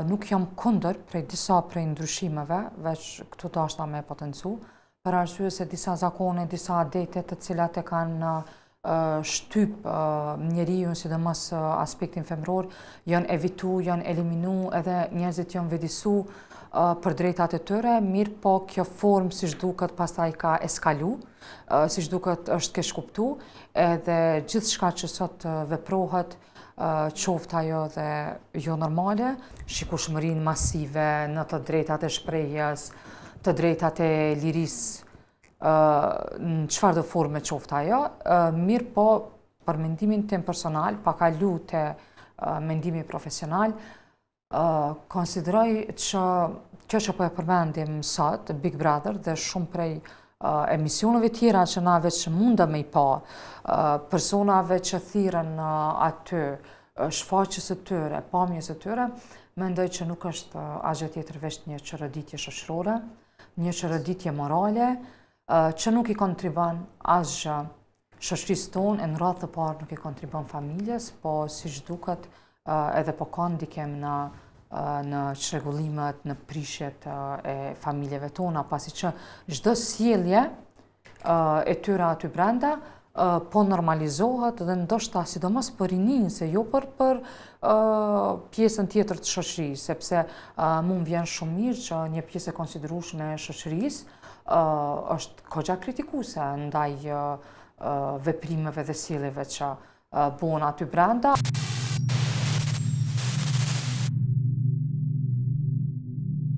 Nuk jam kundër prej disa prej ndryshimeve, veç këtu dashta me potencu, për arsye se disa zakone, disa adete të cilat e kanë shtyp njeriun, sidomos aspektin femror, janë evitu, janë eliminu, edhe njerëzit janë vetëdijesu për drejtat e tyre, mirëpo kjo formë siç duket pastaj ka eskalu, siç duket është keqkuptu, edhe gjithçka që sot veprohet, qoftë ajo dhe jo normale, shikueshmërinë masive në të drejtat e shprehjes, të drejtat e lirisë, në çfarëdo forme qoftë ajo, mirëpo për mendimin tim personal, pa kalu te mendimi profesional, Konsideroj që kjo që po e përmendim sot, Big Brother dhe shumë prej emisioneve tjera që na veç mundëm me i pa, personave që thirren aty, shfaqjes së tyre, pamjes së tyre, mendoj që nuk është asgjë tjetër veç një çoroditje shoqërore, një çoroditje morale, që nuk i kontribon asgjë shoqërisë tonë e në radhë të parë nuk i kontribon familjes, po siç duket edhe po ka ndikim në në çrregullimet, në prishjet e familjeve tona, pasi që çdo sjellje e tyre aty brenda po normalizohet dhe ndoshta sidomos për rininë, se jo për për pjesën tjetër të shoqërisë, sepse mu më vjen shumë mirë që një pjesë e konsiderueshme e shoqërisë është goxha kritikuese ndaj veprimeve dhe sjelljeve që bohen aty brenda.